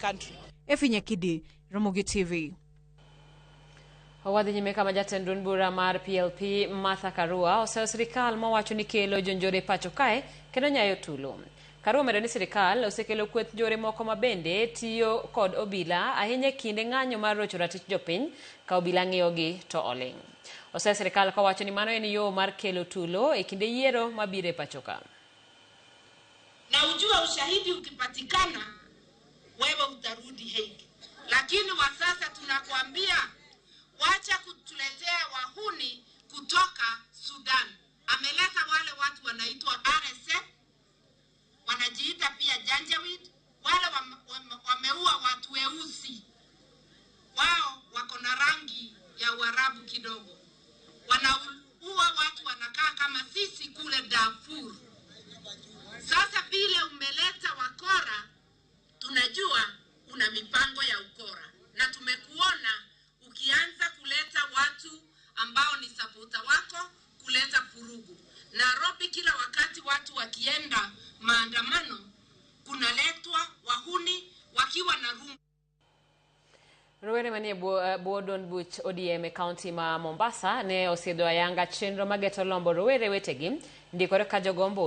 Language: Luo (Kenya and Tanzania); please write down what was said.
country. Effie Nyakidi, Ramogi TV. Wadhi nyime kama jatend duond bura mar PLP Martha Karua oseyo sirikal mowacho ni kelo jonjore pacho kae kendo nyayo tulo. Karua omedo ni sirikal osekelo kweth njore moko ma bende tiyo kod obila ahinya e kinde ng'anyo mar rocho ratich jopiny ka obila ng'iyogi to oling'. Oseyo sirikal kowacho ni mano en yo mar kelo tulo e kinde yiero mabiro e pacho ka. Na ujue ushahidi ukipatikana, wewe utarudi Hague. Lakini wa sasa tunakwambia wacha kutuletea wahuni kutoka Sudan. Ameleta wale watu wanaitwa RSF, wanajiita pia Janjaweed, wale wameua watu weusi, wao wako na rangi ya Uarabu kidogo, wanaua watu wanakaa kama sisi kule Darfur. Sasa vile umeleta wakora, tunajua una mipango ya ukora, na tumekuona ukianza kuleta watu ambao ni sapota wako kuleta furugu. Nairobi kila wakati watu wakienda maandamano, kunaletwa wahuni wakiwa na rungu. Rowere manie bwo duond buch ODM e kaunti ma Mombasa ne osiedho ayanga chenro mageto lombo rowere wetegi ndikore ka jogo ombulu.